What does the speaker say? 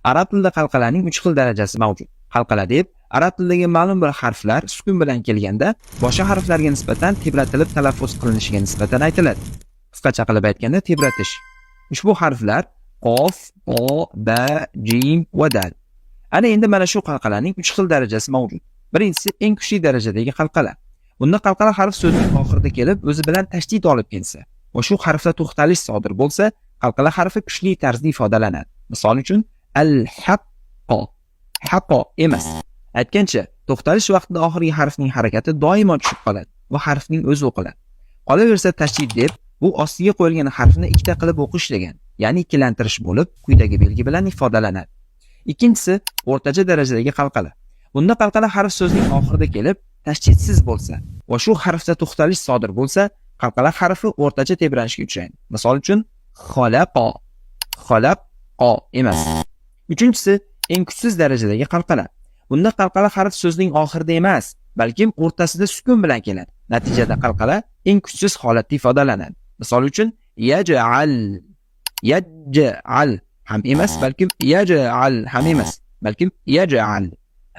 Arab tilida qalqalaning 3 xil darajasi mavjud. Qalqala deb arab tilidagi ma'lum bir harflar sukun bilan kelganda boshqa harflarga nisbatan tebratilib talaffuz qilinishiga nisbatan aytiladi. Qisqacha qilib aytganda, tebratish. Ushbu harflar qof, o, ba, jim va dal. Ana endi mana shu qalqalaning 3 xil darajasi mavjud. Birinchisi eng kuchli darajadagi qalqala. Bunda qalqala harf so'zning oxirida kelib, o'zi bilan tashdid olib kelsa va shu harfda to'xtalish sodir bo'lsa, qalqala harfi kuchli tarzda ifodalanadi. Misol uchun, al-haqqo, haqo emas. Aytgancha, to'xtalish vaqtida oxirgi harfning harakati doimo tushib qoladi va harfning o'zi o'qiladi. Qolaversa, tashdid deb bu ostiga qo'yilgan harfni ikkita qilib o'qish degan, ya'ni ikkilantirish bo'lib, quyidagi belgi bilan ifodalanadi. Ikkinchisi o'rtacha darajadagi qalqala. Bunda qalqala harf so'zning oxirida kelib, tashdidsiz bo'lsa va shu harfda to'xtalish sodir bo'lsa, qalqala harfi o'rtacha tebranishga uchraydi. Misol uchun, xalaqo, xalaqo emas. Uchinchisi eng kuchsiz darajadagi qalqala. Bunda qalqala harf so'zning oxirida emas, balkim o'rtasida sukun bilan keladi. Natijada qalqala eng kuchsiz holatda ifodalanadi. Misol uchun, yaj'al, yaj'al ham emas, balkim yaj'al ham emas, balkim yaj'al.